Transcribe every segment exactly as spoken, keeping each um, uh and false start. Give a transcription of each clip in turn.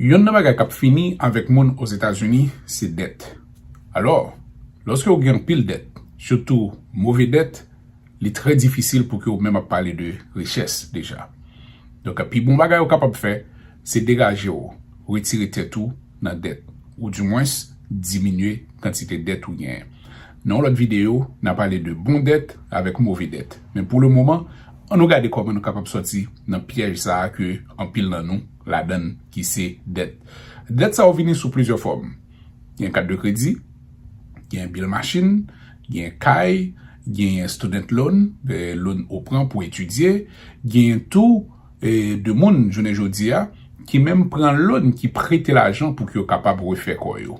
Yonn nan bagay k ap fini avèk moun Ozetazini, se dèt. Alò, lòske w gen anpil dèt, sitou move dèt, li trè difisil pou ke w menm ap pale de richès deja. Donk, pi bon bagay ou kapab fè, se degaje w, retire tèt ou nan dèt, oudimwens diminye kantite dèt ou genyen. Nan yon lòt videyo, n a pale de bon dèt avèk move dèt. Men pou le moman, ann nou gade kòman nou kapab sòti nan pyèj sa a ke anpil nan nou ladann, ki se dèt. Dèt sa yo vini sou plizyè fòm. Gen kat de kredi, gen bil machin, gen kay, gen student loan, eh, loan ou pran pou etidye, gen tou, eh, de moun jounen jodi a ki menm pran loan, ki prete lajan pou ke yo kapab refè kò yo.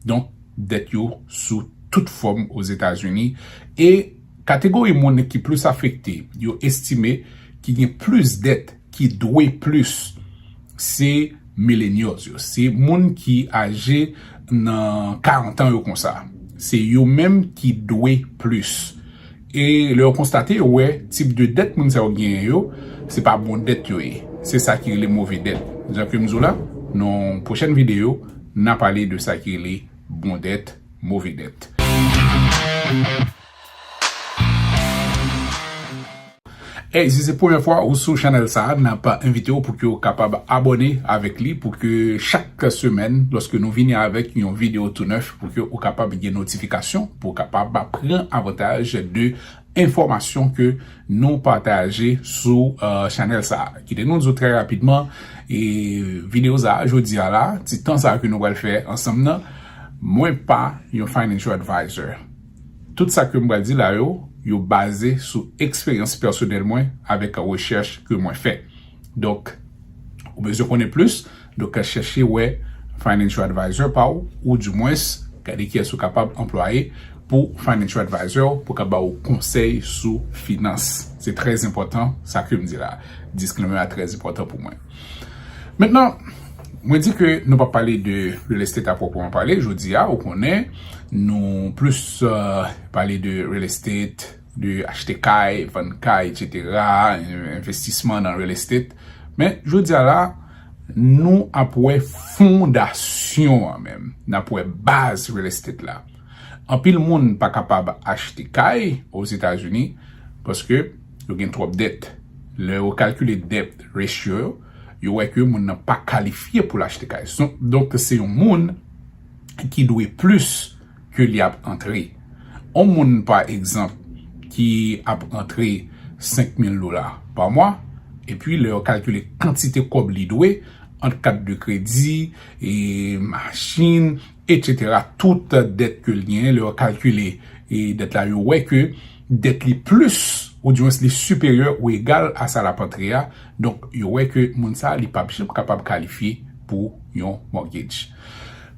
Donk, dèt yo sou tout fòm Ozetazini. E kategori moun ki plis afekte, yo estime ki gen plis dèt, ki dwe plis, se millennials yo. Se moun ki aje nan karant an yo konsa. Se yo menm ki dwe plis. E lè yo konstate, yo wè tip de dèt moun sa yo genyen yo, se pa bon dèt yo ye. Se sa ki rele move dèt. Jan ke m di w la, nan yon pwochèn videyo, n a pale de sa ki rele bon dèt, move dèt. Ey, si se premyè fwa ou sou chanèl sa a, n ap envite w pou ke w kapab abòne avèk li, pou ke chak semèn, lòske nou vini avèk yon videyo tou nèf, pou ke ou kapab gen notifikasyon, pou w kapab pran avantaj de enfòmasyon ke nou pataje sou, eh, chanèl sa a. Kite nou di w trè rapidman, e videyo sa a, jodi a la, ti tan sa a ke nou pral fè ansanm nan, mwen pa yon financial advisor. Tout sa ke m pral di la yo, yo baze sou eksperyans pèsonèl mwen avèk rechèch ke mwen fè. Donk, ou bezwen konnen plis, donk chèche wè financial advisor pa w, oudimwens gade kiyès ou kapab anplwaye pou financial advisor, pou ka ba w konsèy sou finans. Se trè enpòtan, sa ke m di la. Disclaimer a trè enpòtan pou mwen. Mentnan, mwen di ke nou p ap pale de real estate a pwòpman pale. Jodi a, ou konnen, nou plis, eh, pale de real estate, de achte kay, vann kay, etsetera, en-, envestisman nan real estate. Men, jodi a la, nou ap wè fondasyon an menm. N ap wè baz real estate la. Anpil moun pa kapab achte kay Ozetazini paske yo gen twòp dèt. Lè yo kalkile debt ratio yo, yo wè ke moun nan pa kalifye pou l achte kay. Son-, donk, se yon moun ki dwe plis ke li ap antre. On moun, pa egzanp, ki ap antre senk mil dola pa mwa, epi lè yo kalkile kantite kòb li dwe, ant kat de kredi, e machin, etsetera, tout dèt ke l genyen, lè yo kalkile, e dèt la, yo wè ke dèt li plis, oudimwens li siperyè ou egal a sa l ap antre a, donk, yo wè ke moun sa a, li p ap janm kapab kalifye pou yon mortgage.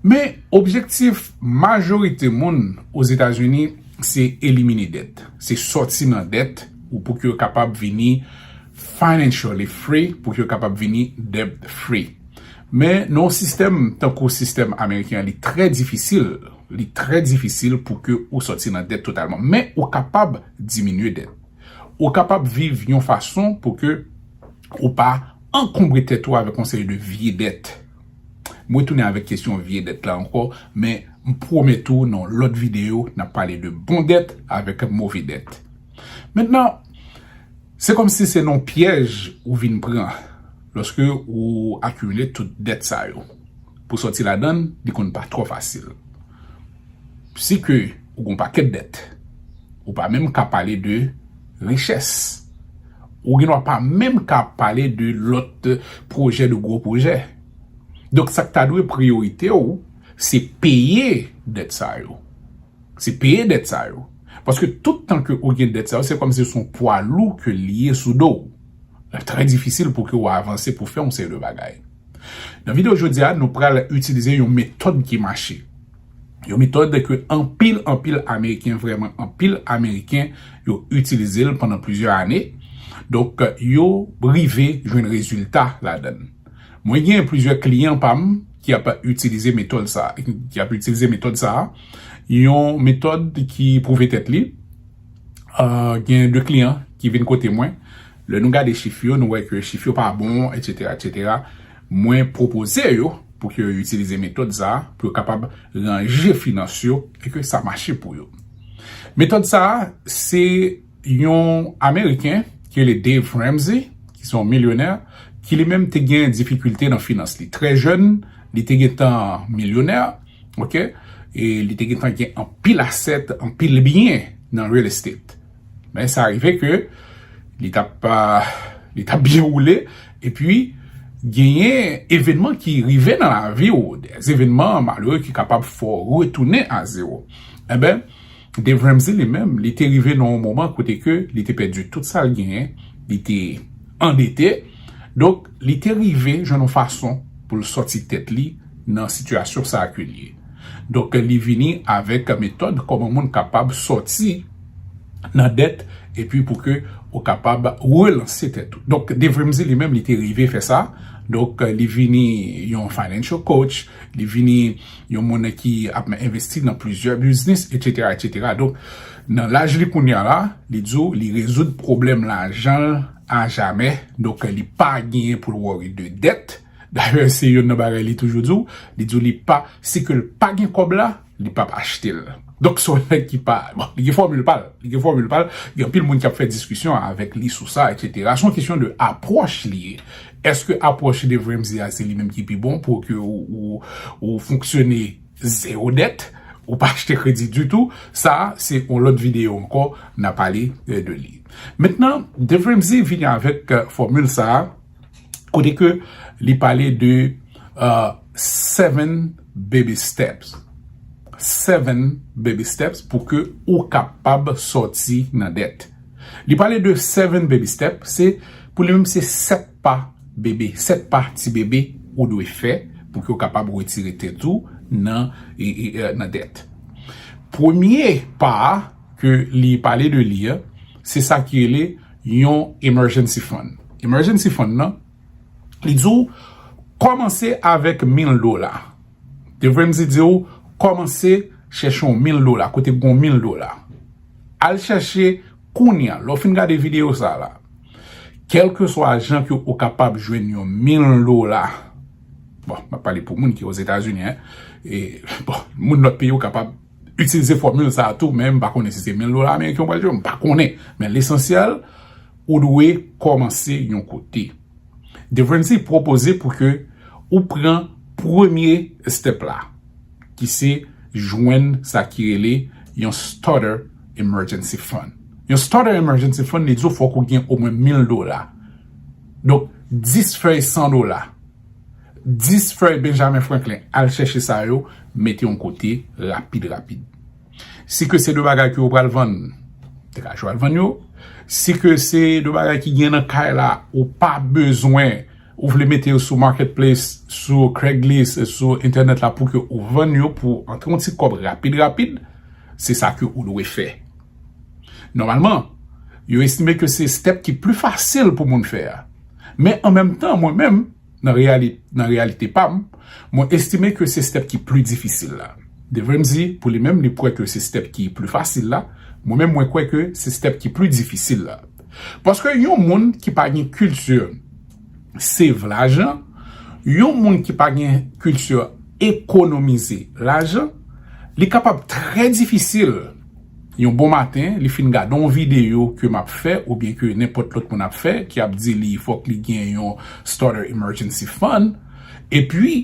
Men, objektif majorite moun Ozetazini, se elimine dèt, se sòti nan dèt, ou pou ke yo kapab vini financially free, pou ke yo kapab vini debt free. Men nan yon sistèm tankou sistèm ameriken an, li trè difisil, li trè difisil pou ke ou sòti nan dèt totalman. Men ou kapab diminye dèt. Ou kapab viv yon fason pou ke ou pa ankonbre tèt ou avèk yon seri de vye dèt. Mwen tounen avèk kesyon vye dèt la ankò, men m pwomèt ou nan lòt videyo, n ap pale de bon dèt avèk move dèt. Mentnan, se kòmsi se nan pyèj ou vin pran lòske ou akimile tout dèt sa yo. Pou sòti ladann, li konn pa twò fasil. Si ke ou gon pakèt dèt, ou pa menm ka pale de richès. Ou gendwa pa menm ka pale de lòt pwojè, de gwo pwojè. Donk, sa k ta dwe priyorite w, se peye dèt sa yo. Se peye dèt sa yo. Paske tout tan ke ou gen dèt sa yo, se kòmsi se yon pwa lou ke l ye sou do w. L ap trè difisil pou ke w avanse pou fè yon seri de bagay. Nan videyo jodi a, nou pral itilize yon metòd ki mache. Yon metòd ke anpil, anpil Ameriken, vrèman anpil Ameriken, yo itilize l pandan plizyè ane. Donk, yo rive jwenn rezilta ladan l. Mwen gen plizyè kliyan pa m ki ap itilize metòd sa, ki ap itilize metòd sa a. Yon metòd ki pwouve tèt li. Ah, gen de kliyan ki vin kote mwen. Lè nou gade chif yo, nou wè ke chif yo pa bon, etsetera, etsetera. Mwen pwopoze yo pou ke yo itilize metòd sa a, pou yo kapab ranje finans yo e ke sa mache pou yo. Metòd sa a, se yon Ameriken ki rele Dave Ramsey, ki se yon milyonè, ki li menm te gen difikilte nan finans li. Trè jèn, li te gentan milyonè, ok? E li te gentan gen anpil asèt, anpil byen nan real estate. Men sa rive ke li t ap, ah, li t ap byen woule, epi genyen evènman ki rive nan lavi w, de evènman malere ki kapab fè w retounen a zewo. Enben, Dave Ramsey li menm, li te rive nan yon moman kote ke li te pèdi tout sa l genyen, li te andete. Donk, li te rive jwenn yon fason pou l sòti tèt li nan sitiyasyon sa a ke l ye. Donk, li vini avèk metòd kòman moun kapab sòti nan dèt, epi pou ke ou kapab relanse tèt ou. Donk, Dave Ramsey li menm, li te rive fè sa. Donk, li vini yon financial coach, li vini yon moun ki ap envesti nan plizyè biznis, etsetera, etsetera. Donk, nan laj li kounye a la, li di w li rezoud pwoblèm lajan l a jamè. Donk, li pa genyen pou l worry de dèt. Dayè, se youn nan bagay li toujou di w. Li di w li pa, si ke l pa gen kòb la, li p ap achte l. Donk, se yon nèg ki pa, bon, li gen fòmil pa l. Li gen fòmil pa l. Gen anpil moun ki ap fè diskisyon avèk li sou sa, etsetera. Se yon kesyon de apwòch li ye. Èske apwòch Dave Ramsey a se li menm ki pi bon pou ke ou, ou, ou fonksyone zewo dèt, ou pa achte kredi ditou? Sa, se yon lòt videyo ankò, n a pale, eh, de li. Mentnan, Dave Ramsey vini avèk, eh, fòmil sa a, kote ke li pale de, eh, seven baby steps. Seven baby steps pou ke ou kapab sòti nan dèt. Li pale de seven baby steps, se pou li menm se sèt pa bebe, sèt pa ti bebe ou dwe fè pou ke w kapab retire tèt ou nan, e, e, e, nan dèt. Premye pa a ke li pale de li a, se sa ki rele yon emergency fund. Emergency fund nan, li di w kòmanse avèk mil dola. Dave Ramsey di w kòmanse chèche yon mil dola, kote k gon mil dola. Al chèche kounye a, lè w fin gade videyo sa a la. Kèlkeswa jan ke ou kapab jwenn yon mil dola. Bon, m ap pale pou moun ki Ozetazini, en. E, bon, moun lòt peyi ou kapab itilize fòmil sa a tou, men m pa konnen si se mil dola ameriken ou pral jwenn, m pa konnen. Men lesansyèl, ou dwe kòmanse yon kote. Dave Ramsey pwopoze pou ke ou pran premye step la, ki se jwenn sa ki rele yon starter emergency fund. Yon starter emergency fund, li di w fòk ou gen omwen mil dola. Donk, dis fèy san dola, dis fèy Benjamin Franklin, al chèche sa yo, mete yon kote rapid, rapid. Si ke se de bagay ke ou pral vann, degaje w al vann yo. Si ke se de bagay ki gen nan kay la, ou pa bezwen, ou vle mete yo sou marketplace, sou Craigslist, sou entènèt la pou ke ou vann yo, pou antre yon ti kòb rapid, rapid, se sa ke ou dwe fè. Nòmalman, yo estime ke se step ki pli fasil pou moun fè a. Men an menm tan, mwen menm, nan reyali-, nan reyalite pa m, mwen estime ke se step ki pli difisil la. Dave Ramsey, pou li menm, li kwè ke se step ki pli fasil la. Mwen menm, mwen kwè ke se step ki pli difisil la. Paske yon moun ki pa gen kilti save lajan, yon moun ki pa gen kilti ekonomize lajan, li kapab trè difisil yon bon maten, li fin gade yon videyo ke m ap fè, oubyen ke nenpòt lòt moun ap fè, ki ap di li fòk li gen yon starter emergency fund, epi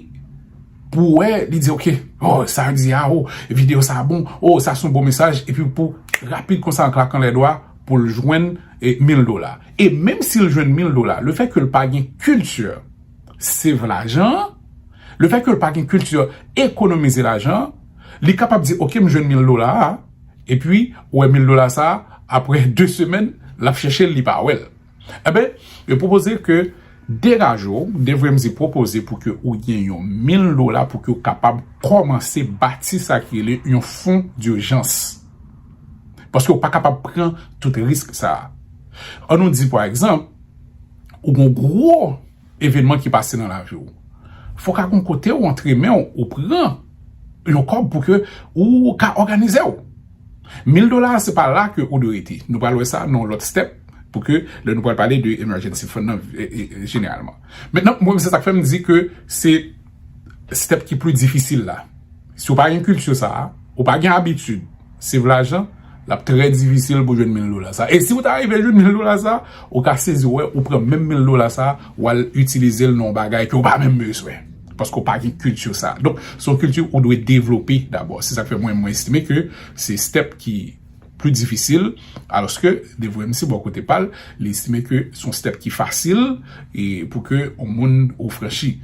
pou wè, li di, "Ok, oh, sa di a, oh, videyo sa bon, oh, sa se yon bon mesaj," epi pou rapid konsa, an klakan lè dwa, pou l jwenn, eh, mil dola. E menm si l jwenn mil dola, lefètke l pa gen kilti save lajan, lefètke l pa gen kilti ekonomize lajan, li kapab di, "Ok, m jwenn mil dola a," epi, ou wè mil dola sa a, apre de semèn, l ap chèche l, li pa wè l. Enben, yo pwopoze ke degaje w, Dave Ramsey pwopoze pou ke ou gen yon mil dola pou ke w kapab kòmanse bati sa ki rele yon fon dijans. Paske w pa kapab pran tout risk sa a. An nou di, pa egzanp, ou gen yon gwo evènman ki pase nan lavi w. Fòk a gon kote ou antre men w, ou pran yon kòb pou ke ou ka òganize w. Mil dola, se pa la ke ou dwe rete. Nou pral wè sa nan yon lòt step, pou ke lè nou pral pale de emergency fund nan, e, e, jeneralman. Mentnan, mwen, se sa k fè m di ke se, step ki pli difisil la. Si w pa gen kilti sa a, ou pa gen abitid save lajan, l ap trè difisil pou jwenn mil dola sa. E si w ta rive jwenn mil dola sa, ou ka sezi wè ou pran menm mil dola sa, w al itilize l nan yon bagay ke w pa menm bezwen. Paske w pa gen kilti sa. Donk, se yon kilti ou dwe devlope dabò. Se sa k fè mwen, mwen estime ke se step ki pli difisil, alòske Dave Ramsey bò kote pa l, li estime ke se yon step ki fasil e pou ke yon moun ou franchi.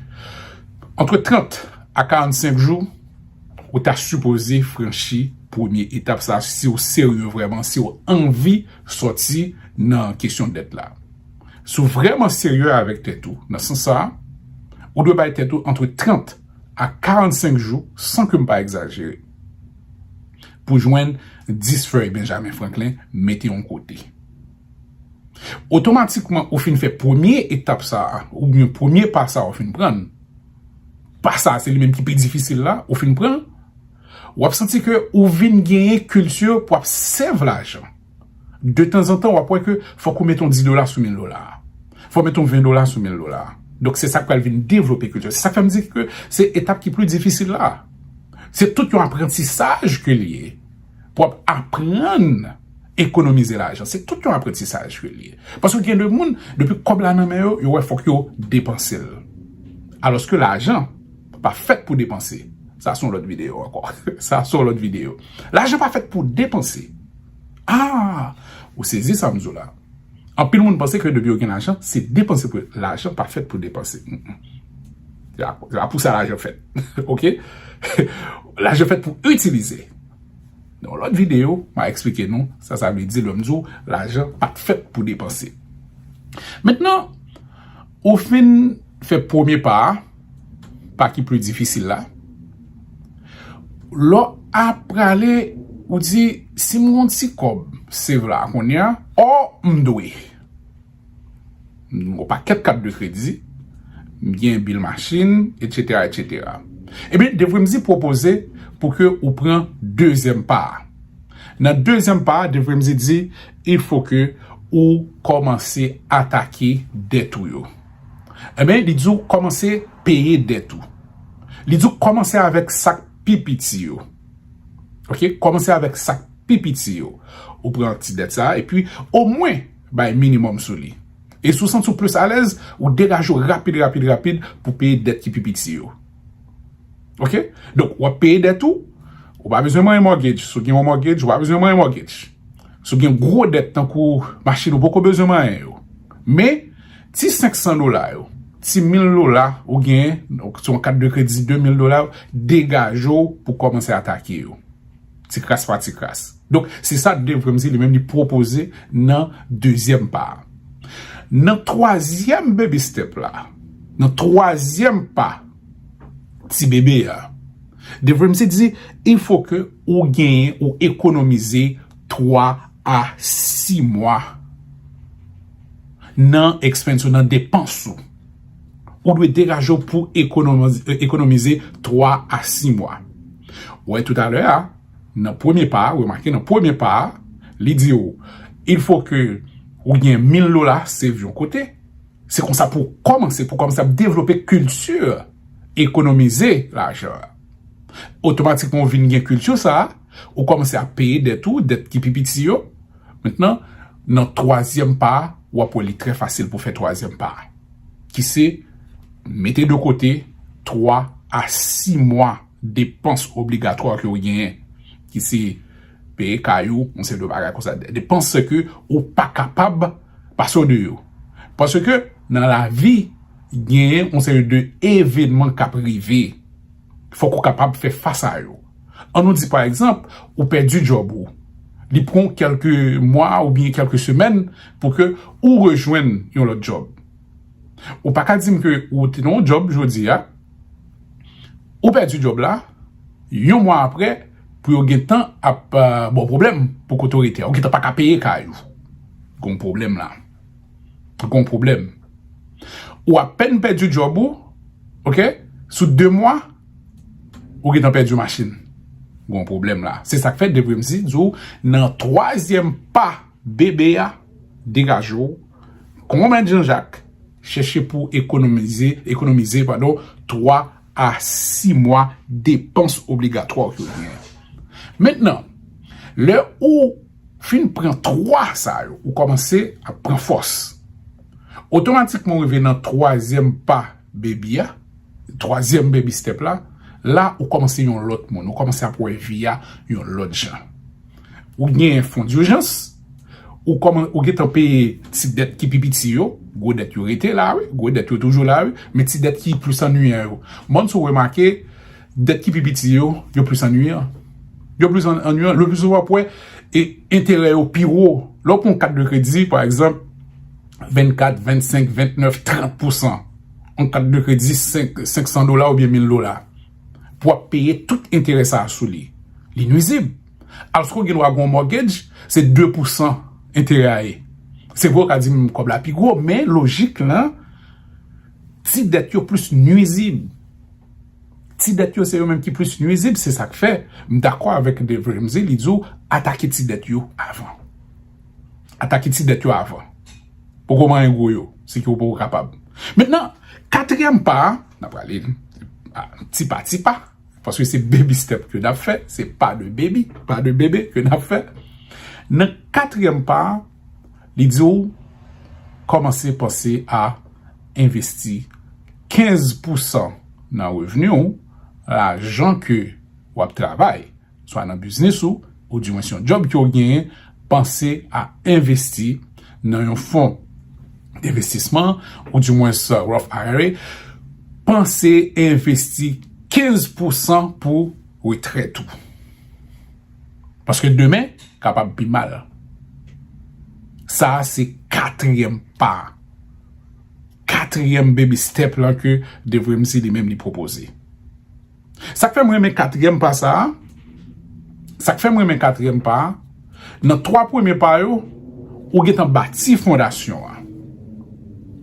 Antre trant a karannsenk jou, ou ta sipoze franchi premye etap sa si w serye vrèman, si w anvi sòti nan kesyon dèt la. Si w vrèman serye avèk tèt ou, nan sans sa, ou dwe bay tèt ou antre trant a karannsenk jou, san ke m pa egzajere, pou jwenn dis fèy Benjamin Franklin mete yon kote. Otomatikman, ou fin fè premye etap sa a, oubyen premye pa sa a ou fin pran, pa sa a se li menm ki pi difisil la, ou fin pran, w ap santi ke ou vin genyen kilti pou ap save lajan. De tanzantan, w ap wè ke fòk ou mete yon dis dola sou mil dola a. Fòk ou mete yon ven dola sou mil dola a. Donk, se sa k pral vin devlope kilti. Se sa k fè m di ke se etap ki pli difisil la. Se tout yon aprantisaj ke li ye. Pou ap aprann ekonomize lajan. Se tout yon aprantisaj ke li ye. Paske gen de moun, depi kòb la nan men yo, yo wè fòk yo depanse l. Alòske lajan pa fèt pou depanse. Sa se yon lòt videyo ankò. Sa se yon lòt videyo. Lajan pa fèt pou depanse. Ah, ou sezi sa m di w la. Anpil moun panse ke depi yo gen lajan, se depanse pou lajan pa fèt pou depanse. Mm, mm. Se pa, se pa pou sa lajan fèt. Oke? Lajan fèt pou itilize. Nan yon lòt videyo, m a eksplike nou sa sa vle di lè m di w lajan pa t fèt pou depanse. Mentnan, ou fin fè premye pa a, pa ki pli difisil la. Lè w ap prale, ou di, si m gon ti kòb save la kounye a, ò, m dwe. M gen yon pakèt kat de kredi, m gen bil machin, etsetera, etsetera. Ebyen, Dave Ramsey pwopoze pou ke ou pran dezyèm pa a. Nan dezyèm pa a, Dave Ramsey di, il faut que ou kòmanse atake dèt ou yo. Ebyen, li di w kòmanse peye dèt ou. Li di w kòmanse avèk sa k pi piti yo. Oke? Kòmanse avèk sa k pi piti yo. Ou pran ti dèt sa a, epi omwen bay minimòm sou li. E si w santi w plis alèz, ou degaje w rapid, rapid, rapid pou peye dèt ki pi piti yo. Oke? Donk, w ap peye dèt ou, ou pa bezwen manyen mortgage. Si w gen yon mortgage, ou pa bezwen manyen mortgage. Si w gen gwo dèt tankou machin, ou poko bezwen manyen yo. Men, ti senk san dola yo, ti mil dola ou genyen, donk, se yon kat de kredi de mil dola, degaje w pou kòmanse atake yo. Ti kras pa ti kras. Donk, se sa Dave Ramsey li menm li pwopoze nan dezyèm pa a. Nan twazyèm baby step la, nan twazyèm pa ti bebe a, Dave Ramsey di, il faut que ou genyen, ou ekonomize twa a sis mwa nan expense ou, nan depans ou. Ou dwe degaje w pou ekonomize, ekonomize twa a sis mwa. Ou wè toutalè a, nan premye pa a, remake nan premye pa a, li di w, il faut que ou gen mil dola save yon kote. Se konsa pou w kòmanse, pou w kòmanse ap devlope kilti ekonomize lajan an. Otomatikman, ou vin gen kilti sa a, ou kòmanse ap peye dèt ou, dèt ki pi piti yo. Mentnan, nan twazyèm pa a, w ap wè li trè fasil pou fè twazyèm pa a, ki se mete de kote twa a sis mwa depans obligatwa ke w genyen, ki se peye kay ou, yon seri de bagay konsa. Depans ke ou pa kapab pase w de yo. Paske nan lavi, genyen yon seri de evenman k ap rive. Fòk ou kapab fè fas a yo. An nou di, pa egzanp, ou pèdi djòb ou. Li pran w kèlke mwa oubyen kèlke semèn pou ke ou rejwenn yon lòt djòb. Ou pa ka di m ke ou te nan yon djòb jodi a, ou pèdi djòb la, yon mwa apre, pou yo gentan ap, euh, ba w pwoblèm pou kote w rete a. Ou gentan pa ka peye kay ou. Gon pwoblèm la. Gon pwoblèm. Ou apèn pèdi djòb ou, oke? Sou de mwa, ou gentan pèdi machin. Gon pwoblèm la. Se sa k fè Dave Ramsey di w nan twazyèm pa bebe a, degaje w, konbyen Jan Jak, chèche pou ekonomize, ekonomize, padon, twa a sis mwa depans obligatwa w ke w genyen. Mentnan, lè ou fin pran twa sa yo, ou kòmanse ap pran fòs. Otomatikman, ou rive nan twazyèm pa baby a, twazyèm baby step la, la, ou kòmanse yon lòt moun, ou kòmanse ap wè vi a yon lòt jan. Ou gen fon dijans, ou kòman, ou gentan peye ti dèt ki pi piti yo, gwo dèt yo rete la, wi, gwo dèt yo toujou la, wi, men ti dèt ki plis annuyan yo. Mòn si w remake, dèt ki pi piti yo, yo plis annuyan. Yo plis an- annuyan. Le pli souvan, w ap wè, e enterè yo pi wo. Lè w pran yon kat de kredi, pa egzanp, vennkat, vennsenk, vennèf, trant pousan. Yon kat de kredi, senk, senk san dola oubyen mil dola. Pou w ap peye tout enterè sa a sou li. Li nwizib. Alòske w gen dwa gen yon mortgage, se de pousan enterè a ye. Se vre, w ka di m kòb la pi gwo, men lojik lan, ti dèt yo plis nwizib. Ti dèt yo se yo menm ki plis nwizib, se sa k fè m dakò avèk Dave Ramsey, li di w atake ti dèt yo avan. Atake ti dèt yo avan. Poko manyen gwo yo, si ke w poko kapab. Mentnan, katriyèm pa a, n ap prale a, ti pa ti pa, paske se baby step ke n ap fè, se pa de baby, pa de bebe ke n ap fè. Nan katriyèm pa a, li di w kòmanse panse a envesti kenz pousan nan revni w, lajan ke w ap travay, swa nan biznis ou, oudimwen se yon djòb ke w genyen, panse a envesti nan yon fon denvestisman, oudimwen Roth I R A, panse envesti kenz pousan pou retrèt ou. Paske demen kapab pi mal. Sa a se katriyèm pa. Katriyèm baby step lan ke Dave Ramsey li menm li pwopoze. Sa k fè m renmen katriyèm pa sa a, sa k fè m renmen katriyèm pa a, nan twa premye pa yo, ou gentan bati fondasyon an.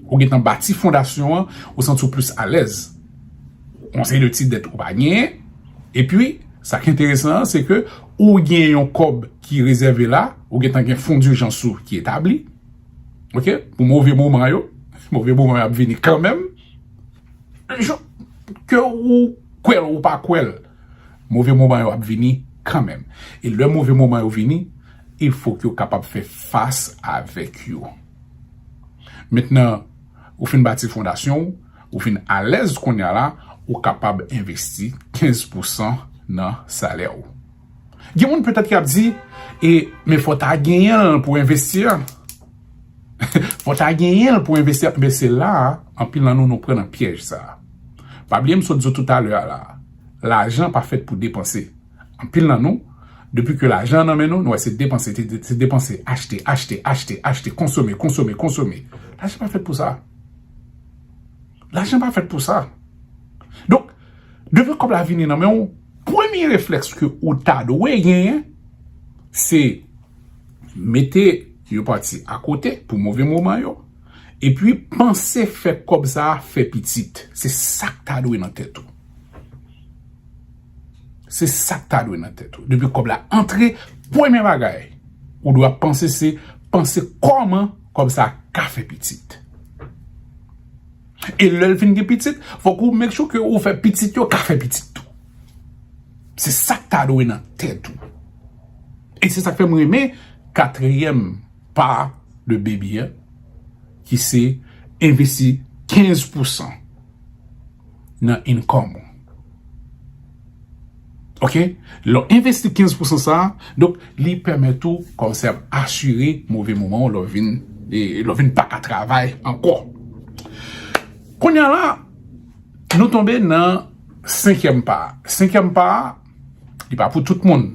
Ou gentan bati fondasyon an, ou santi w plis alèz. Yon seri de ti dèt ou pa genyen. Epi, sa k enteresan an, se ke ou gen yon kòb ki rezève la, ou gentan gen fon dijans ou ki etabli. Oke? Pou move moman yo, move moman yo ap vini kanmenm. Jan ke ou kwè l ou pa kwè l, move moman yo ap vini kanmenm. E lè move moman yo vini, il fo ke w kapab fè fas avèk yo. Mentnan, ou fin bati fondasyon w, ou fin alèz kounye a la, ou kapab envesti kenz pousan nan salè w. Gen moun petèt ki ap di, e, men fò w ta genyen l pou envesti an. Fò w ta genyen l pou envesti an. Men se la a, anpil nan nou, nou pran nan pyèj sa a. Pa bliye, m sot di w toutalè a la. Lajan pa fèt pou depanse. Anpil nan nou, depi ke lajan an nan men nou, nou wè se depanse, se, se depanse, achte, achte, achte, achte, konsome, konsome, konsome. Lajan pa fèt pou sa. Lajan pa fèt pou sa. Donk, depi kòb la vini nan men w, premye reflèks ke ou ta dwe genyen, se mete yon pati akote pou move moman yo, epi panse fè kòb sa a fè pitit. Se sa k ta dwe nan tèt ou. Se sa k ta dwe nan tèt ou. Depi kòb la antre, premye bagay ou dwe ap panse se panse kòman kòb sa a ka fè pitit. E lè l fin gen pitit, fòk ou make sure ke ou fè pitit yo ka fè pitit tou. Se sa k ta dwe nan tèt ou. E se sa k fè m renmen katriyèm pa de baby an, ki se envesti kenz pousan nan income ou. Oke? Lè w envesti kenz pousan sa a, donk, li pèmèt ou kòmanse ap asire move moman w lè w vin, e, lè w vin pa ka travay ankò. Kounye a la, nou tonbe nan senkyèm pa a. Senkyèm pa a, li pa pou tout moun.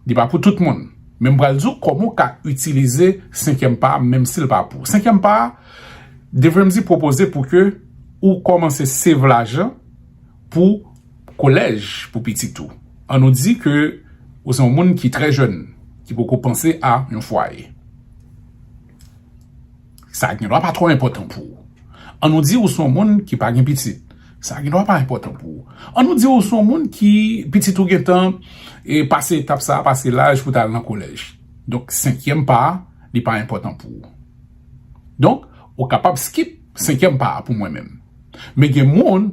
Li pa pou tout moun. Men m pral di w kòman w ka itilize senkyèm pa a, menm si l pa pou ou. Senkyèm pa a, Dave Ramsey pwopoze pou ke ou kòmanse save lajan pou kolèj pou pitit ou. An nou di ke ou se yon moun ki trè jèn, ki poko panse a yon fwaye. Sa gen dwa pa twò enpòtan pou ou. An nou di ou se yon moun ki pa gen pitit. Sa gen dwa pa enpòtan pou ou. An nou di ou se yon moun ki pitit ou gentan, e, pase etap sa a, pase laj pou t al nan kolèj. Donk, senkyèm pa a, li pa enpòtan pou ou. Donk, ou kapab skip senkyèm pa a pou mwen menm. Men gen moun,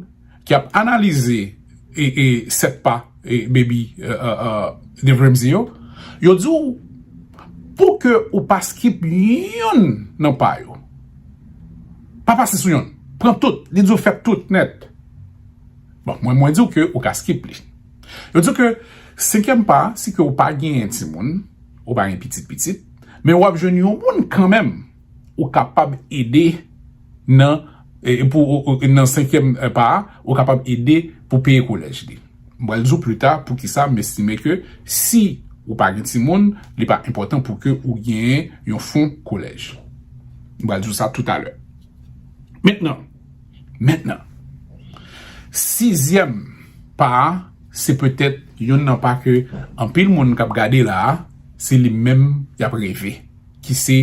ki ap analize e, e sèt pa e baby e, e, e, Dave Ramsey yo, yo di w pou ke ou pa skip yonn nan pa yo. Pa pase sou yonn. Pran tout. Li di w fè tout nèt. Bon, mwen, mwen di w ke ou ka skip li. Yo di w ke senkyèm pa, si ke ou pa genyen timoun, ou pa gen pitit pitit, men w ap jwenn yon moun kanmenm ou kapab ede nan e, pou, ou- ou- nan senkyèm e, pa a, ou kapab ede pou peye kolèj li. Mwen pral di w pli ta poukisa m estime ke si ou pa gen timoun, li pa enpòtan pou ke ou genyen yon fon kolèj. Mwen pral di w sa toutalè. Mentnan, mentnan, sizyèm pa a, se petèt yonn nan pa ke anpil moun k ap gade la a, se li menm y ap reve, ki se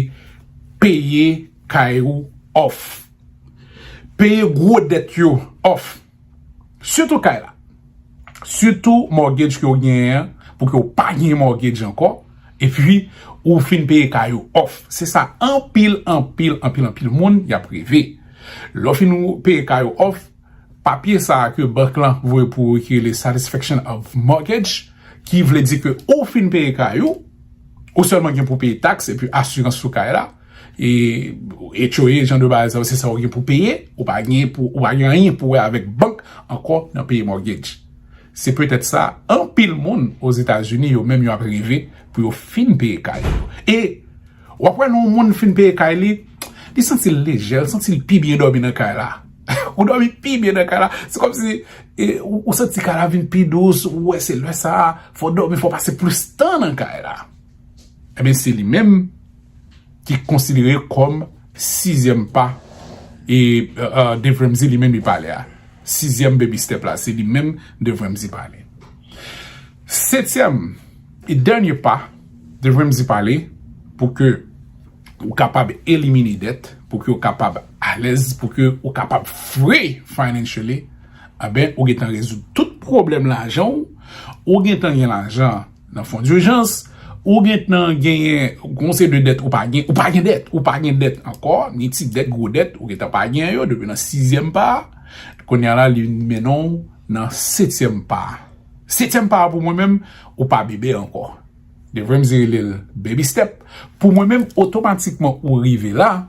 peye kay ou off. Peye gwo dèt yo off. Sitou kay la. Sitou mortgage ke w genyen an, pou ke w pa gen mortgage ankò, epi ou fin peye kay ou off. Se sa anpil, anpil, anpil, anpil moun y ap reve. Lè w fin peye kay ou off, papye sa a ke bank lan voye pou ou ki rele satisfaction of mortgage, ki vle di ke ou fin peye kay ou, ou sèlman gen pou peye taks epi asirans sou kay la, e H O A, jan de bagay sa yo, se sa ou gen pou peye, ou pa gen pou, ou pa gen anyen pou wè avèk bank ankò nan peye mortgage. Se petèt sa, anpil moun Ozetazini, yo menm yo ap reve pou yo fin peye kay yo. E w ap wè lè yon moun fin peye kay li, li santi l lejè, li santi l pi byen dòmi nan kay la. Ou dòmi pi byen nan kay la. Se kòmsi e, ou, ou santi kay la vin pi dous, ou wè se lè sa a, fò w dòmi, fò w pase plis tan nan kay la. Ebyen, se li menm ki konsidere kòm sizyèm pa e e, e, Dave Ramsey li menm li pale a. Sizyèm baby step la, se li menm Dave Ramsey pale. Setyèm e dènye pa Dave Ramsey pale pou ke ou kapab elimine dèt, pou ke ou kapab alèz, pou ke ou kapab free financially, anben, ou gentan rezoud tout pwoblèm lajan w, ou gentan gen lajan nan fon dijans, ou gentan genyen yon seri de dèt ou pa gen, ou pa gen dèt, ou pa gen dèt ankò, ni ti dèt, gwo dèt, ou gentan pa gen yo depi nan sizyèm pa a. Kounye a la, li mennen w nan setyèm pa a. Setyèm pa a pou mwen menm, ou pa bebe ankò. Dave Ramsey rele l baby step. Pou mwen menm, otomatikman ou rive la.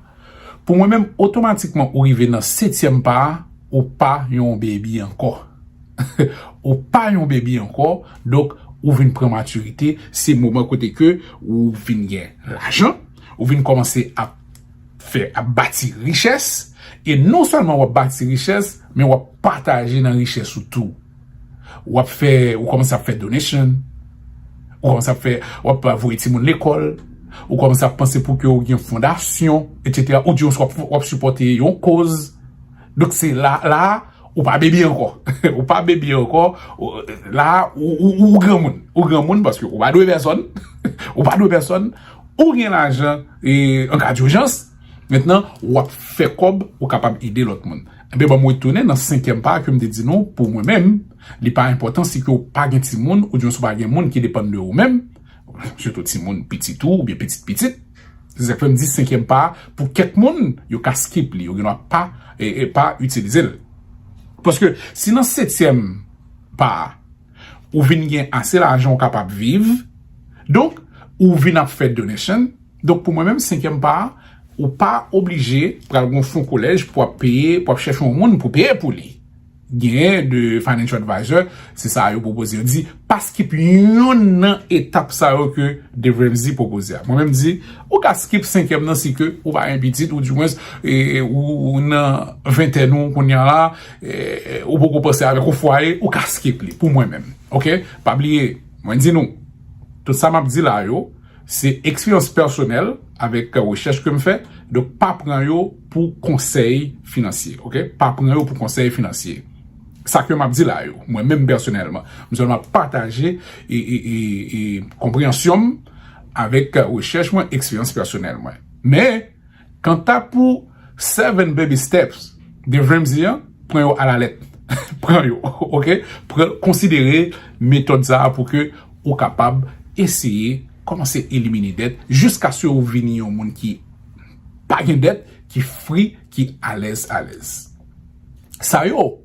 Pou mwen menm, otomatikman ou rive nan setyèm pa a, ou pa yon baby ankò. Ou pa yon baby ankò, donk ou vin pran matirite, se moman kote ke ou vin gen lajan, ou vin kòmanse ap fè, ap bati richès, e non sèlman w ap bati richès, men w ap pataje nan richès ou tou. W ap fè, ou kòmanse ap fè donation, ou kòmanse ap fè, w ap voye timoun lekòl, ou kòmanse ap panse pou ke ou gen fondasyon, etsetera. Ou di w ap, w ap sipòte yon koz. Donk se la, la, ou pa baby ankò. Ou pa baby ankò. Ou- La, ou, ou, ou granmoun. Ou granmoun paske ou pa dwe pèsòn. Ou pa dwe pèsòn. Ou gen lajan e, an ka dijans. Mentnan, w ap fè kòb, ou kapab ede lòt moun. Enben, ban m retounen nan senkyèm pa ke m te di nou, pou mwen menm, li pa enpòtan si ke w pa gen timoun, oudyen si w pa gen moun ki depann de ou menm, sitou timoun pitit ou, oubyen pitit pitit. Se sa k fè m di senkyèm pa, pou kèk moun, yo ka skip li, yo gendwa pa, e, e pa itilize l. Paske si nan setyèm pa, ou vin gen ase lajan ou kapab viv, donk, ou vin ap fè donation, donk, pou mwen menm, senkyèm pa a, ou pa oblije pral gon fon kolèj pou ap peye, pou ap chèche yon moun pou peye pou li. Genyen de financial advisor, se sa yo pwopoze. Yo di, pa skip yonn nan etap sa yo ke Dave Ramsey pwopoze a. Mwen menm di, ou ka skip senkyèm nan si ke ou pa gen pitit, ou dimwens, e, ou, ou nan ventèn ou kounye a la, e, ou poko panse avèk yon fwaye, ou ka skip li, pou mwen menm. Oke? Pa bliye, mwen di nou, tout sa m ap di la yo, se eksperyans pèsonèl avèk rechèch ke m fè. Donk, pa pran yo pou konsèy finansye, oke? Pa pran yo pou konsèy finansye. Sa ke m ap di la yo, mwen menm pèsonèlman, m sèlman ap pataje e, e, e, e konpreyansyon m avèk rechèch mwen, eksperyans pèsonèl mwen. Men, kanta pou seven baby steps de Ramsey an, pran yo alalèt. Pran yo, oke? Pran, konsidere metòd sa a pou ke ou kapab eseye kòmanse elimine dèt jiskaske ou vini yon moun ki pa gen dèt, ki free, ki alèz, alèz. Sa yo,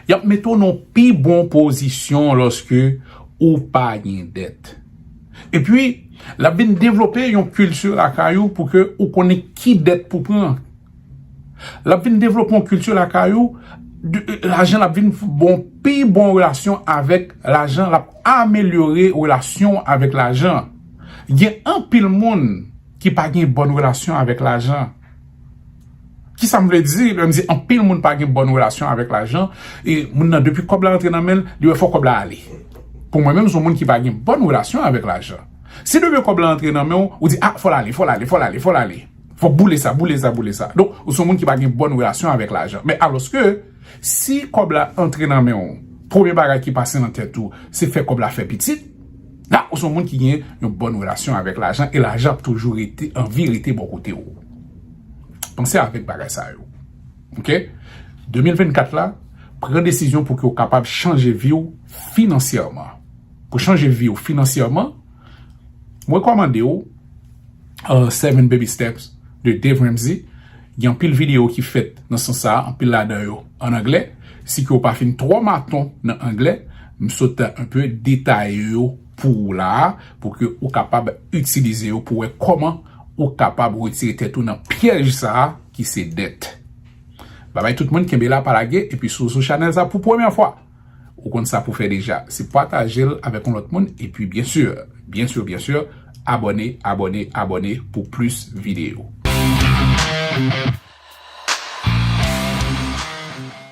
Y ap mete w nan yon pi bon pozisyon lòske ou pa gen dèt. Epi, l ap vin devlope yon kilti lakay ou pou ke ou konnen ki dèt pou pran. L ap vin devlope yon kilti lakay ou, de- lajan l ap vin bon, pi bon relasyon avèk lajan, l ap amelyore relasyon avèk lajan. Gen anpil moun ki pa gen bòn relasyon avèk lajan. Kisa m vle di lè m di anpil moun pa gen bòn relasyon avèk lajan? E moun nan, depi kòb la antre nan men l, li wè fò kòb la ale. Pou mwen menm, se yon moun ki pa gen bòn relasyon avèk lajan. Si depi kòb la antre nan men w, ou di, ah, fò l ale, fò l ale, fò l ale, fò l ale. Fò boule sa, boule sa, boule sa. Donk, ou se yon moun ki pa gen bòn relasyon avèk lajan. Men alòske, si kòb la antre nan men w, premye bagay ki pase nan tèt ou, se fè kòb la fè pitit, la, ou se yon moun ki gen yon bòn relasyon avèk lajan, e lajan ap toujou rete, anvi rete bò kote w. Panse avèk bagay sa yo. Oke? De mil vennkat la, pran desizyon pou ke w kapab chanje vi w finansyèman. Pou chanje vi w finansyèman, mwen rekòmande w uh, Seven Baby Steps de Dave Ramsey. Gen anpil videyo ki fèt nan sans sa, anpil ladan yo an anglè. Si ke w pa fin twò maton nan anglè, m sot un peu detaye yo pou ou la, pou ke ou kapab itilize yo pou wè kòman ou kapab retire tèt ou nan pyèj sa ki se dèt. Babay tout moun, kenbe la, pa lage, epi si w sou chanèl sa pou premyè fwa, ou konn sa pou fè deja, se pataje l avèk yon lòt moun, epi byen si, byen si, byen si, abòne, abòne, abòne pou plis videyo.